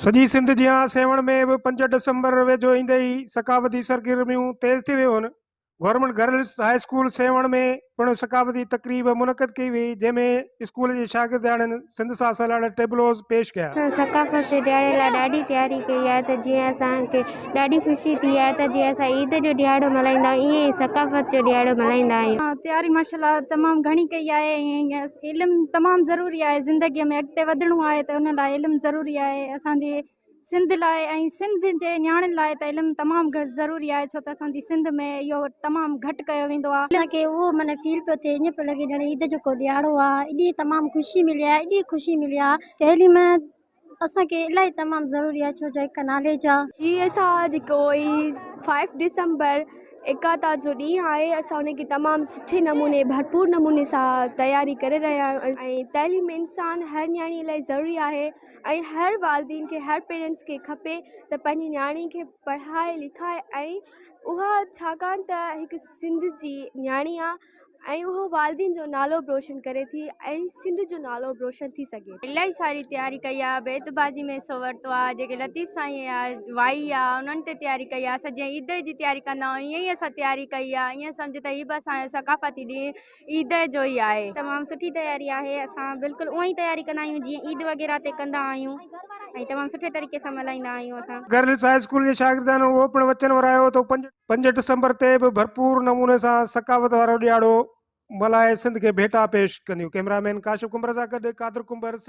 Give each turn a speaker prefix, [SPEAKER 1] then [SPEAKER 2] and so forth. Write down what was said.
[SPEAKER 1] سڄي سنڌ جيان سيوهڻ ۾ به پنج ڊسمبر ويجهو ايندي ئي ثقافتي سرگرميون تيز ٿي ويون آهن. Government girls high school Sehwan ۾ پڻ ثقافتي تقريب منعقد ڪئي وئي جنهن ۾ اسڪول جي شاگردياڻين سنڌ سان سلهاڙيل ٽيبلوز پيش ڪيا.
[SPEAKER 2] اسان ثقافت جي ڏهاڙي لاء ڏاڍي تياري ڪئي آهي ته جيئن اسان کي ڏاڍي خوشي ٿي آهي ته جيئن اسان عيد جو ڏهاڙو ملهائيندا آهيون ائين ئي ثقافت جو ڏهاڙو ملهائيندا آهيون.
[SPEAKER 3] تياري ماشاءالله تمام گهڻي ڪئي آهي ۽ علم تمام ضروري آهي زندگي ۾ اڳتي وڌڻو آهي ته ان لاء علم ضروري آهي اسان جي سنڌ لاء ۽ سنڌ جي نياڻين لاء ته علم تمام ضروري آهي ڇو ته اسان جي سنڌ ۾ اهو تمام گهٽ ڪيو ويندو آهي.
[SPEAKER 4] اسان کي اهو معنيٰ فيل پيو ٿئي ائين پيو لڳي ڄڻ عيد جو ڪو ڏهاڙو آهي ايڏي تمام خوشي ملي آهي ايڏي خوشي ملي آهي تعليم اسان کي الاهي تمام ضروري آهي ڇو جو هڪ ناليج آهي.
[SPEAKER 5] هي اسان جيڪو هي فائيو ڊسمبر ايڪتا جو ڏينهن آهي اسان ان کي تمام سٺي نموني ڀرپور نموني سان تياري ڪري رهيا آهيون ۽ تعليم انسان هر نياڻي لاء ضروري آهي ۽ هر والدين کي هر پيرنٽس کي کپي ته پنهنجي نياڻي کي پڙهائي لکائي ۽ اها ڇاڪاڻ ته هڪ سنڌ جي نياڻي آ ۽ اهو والدين جو نالو به روشن ڪري ٿي ۽ سنڌ جو نالو به روشن ٿي سگهي ٿي.
[SPEAKER 6] الاهي ساري تياري ڪئي آ بيت بازي ۾ حصو ورتو آ جيڪي لطيف سائين جا وائي آ انهن تي تياري ڪئي آ اسان جيئن عيد جي تياري ڪندا آهيون ائين ئي اسان تياري ڪئي آ ائين سمجهه ته هي به اسان جو ثقافتي ڏينهن عيد جو ئي آهي.
[SPEAKER 7] تمام سٺي تياري آهي اسان بلڪل اونئن ئي تياري ڪندا آهيون جيئن عيد وغيره تي ڪندا آهيون ۽ تمام سٺي طريقي سان ملهائيندا آهيون اسان.
[SPEAKER 1] گرلس هاء اسڪول جي شاگردن اهو پڻ وچن ورايو ته هو پنج ڊسمبر تي به ڀرپور نموني سان ثقافت وارو ڏهاڙو ملهائي سنڌ کي ڀيٽا پيش ڪنديون. ڪئميرا مين ڪاشف ڪنڀر سان گڏ قادر ڪنڀر.